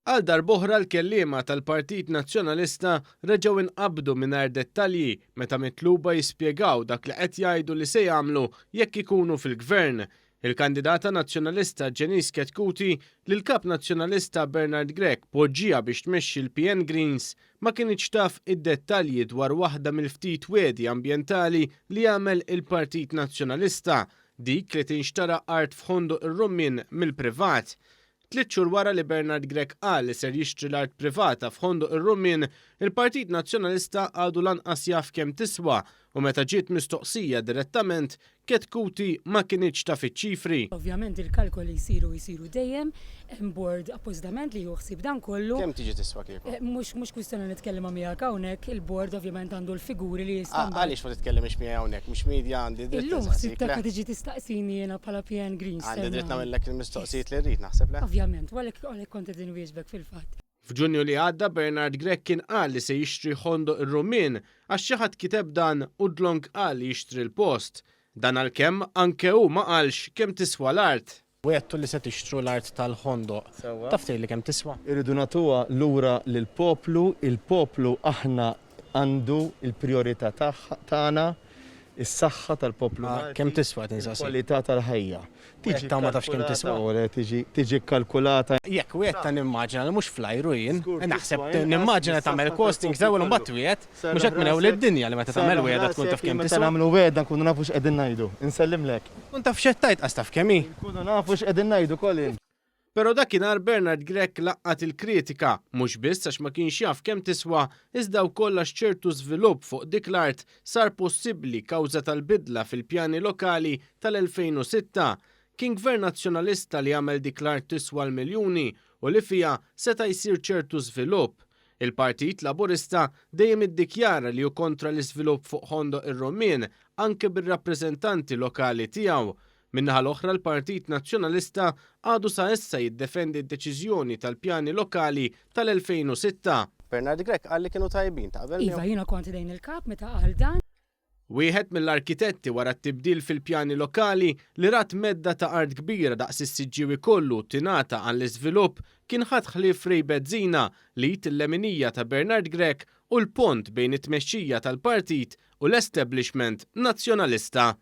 Għal darb'oħra l-kelliema tal-Partit Nazzjonalista reġgħu inqabdu mingħajr dettalji meta mitluba jispjegaw dak li qed jgħidu li se jagħmlu jekk ikunu fil-Gvern. Il-kandidata Nazzjonalista Janice Chetcuti li l-Kap Nazzjonalista Bernard Grech poġġieha biex tmexxi l-PN Greens ma kinitx taf id-dettalji dwar waħda mill-ftit wegħdi ambjentali li għamel il-Partit Nazzjonalista, dik li tinxtara art f'Ħondoq ir-Rummien mill-privat. Tliet xhur wara li Bernard Grech qal li ser jixtri l-art privata f'Ħondoq ir-Rummien, il-Partit Nazzjonalista għadu lanqas jaf kemm tiswa u meta ġiet mistoqsija direttament, Chetcuti ma kinitx taf iċ-ċifri. Ovvjament il-kalkoli jsiru jsiru dejjem, hemm bord appożitament li jieħu ħsieb dan kollu. Kemm tiġi tiswa kieku? Mhux mhux kwistjoni li nitkellimha miegħek hawnhekk, il-bord ovvjament għandu l-figuri li jista' mbagħad. Għaliex ma titkellimix miegħi hawnhekk? Mhux media għandi dritt Illum insaqsik, le? ħsibtek ħa tiġi tistaqsini jiena bħala PN Greens Għandi ser dritt nagħmel. nagħmillek il-mistoqsijiet li rrid naħseb, le? Ovvjament, u għalhekk għalhekk kont qed inwieġbek fil-fatt. F'Ġunju li għadda Bernard Grech kien qal li se jixtri Ħondoq ir-Rummien għax xi ħadd kiteb dan u dlonk qal li jixtri l-post. Dan għalkemm anke hu ma qalx kemm tiswa l-art. Wegħedtu li se tixtru l-art tal-Ħondoq. Taf tgħidli kemm tiswa? Irridu nagħtuha lura lill-poplu, il-poplu aħna għandu l-prijorità tagħna, is-saħħa tal-poplu Malti. Kemm tiswa qed insaqsik? Il-kwalità tal-ħajja. Tiġi ma tafx kemm tiswa? Tiġi kkalkulata. Jekk wegħedtha nimmaġina li mhux fl-ajru jien. Naħseb nimmaġina tagħmel costings l-ewwel u mbagħad twiegħed. Mhux hekk minn ewwel id-dinja li meta tagħmel wegħda tkun taf kemm tiswa. Meta nagħmlu wegħda nkunu nafu x'qegħdin ngħidu. Insellimlek. Tkun taf x'qed tgħid qas taf kemm hi. Nkunu nafu x'qegħdin ngħidu, Colin. Però dakinhar Bernard Grech laqqat il-kritika, mhux biss għax ma kienx jaf kemm tiswa, iżda wkoll għax ċertu żvilupp fuq dik l-art sar possibbli kawża tal-bidla fil-pjani lokali tal-2006. Kien Gvern Nazzjonalista li għamel dik l-art tiswa l-miljuni u li fiha seta' jsir ċertu żvilupp. Il-Partit Laburista dejjem iddikjara li hu kontra l-iżvilupp fuq Ħondoq ir-Rummien anke bir-rappreżentanti lokali tiegħu. Min-naħa l-oħra l-Partit Nazzjonalista għadu sa issa jiddefendi d-deċiżjoni tal-pjani lokali tal-2006. Bernard Grech qal li kienu tajbin, taqbel miegħu? Iva, jiena kont ħdejn il-Kap meta qal dan. Wieħed mill-arkitetti wara t-tibdil fil-pjani lokali li rat medda ta' art kbira daqs is-Siġġiewi kollu tingħata għall-iżvilupp kien ħadd ħlief Ray Bezzina, l-id il-leminija ta' Bernard Grech u l-pont bejn it-tmexxija tal-partit u l-establishment Nazzjonalista.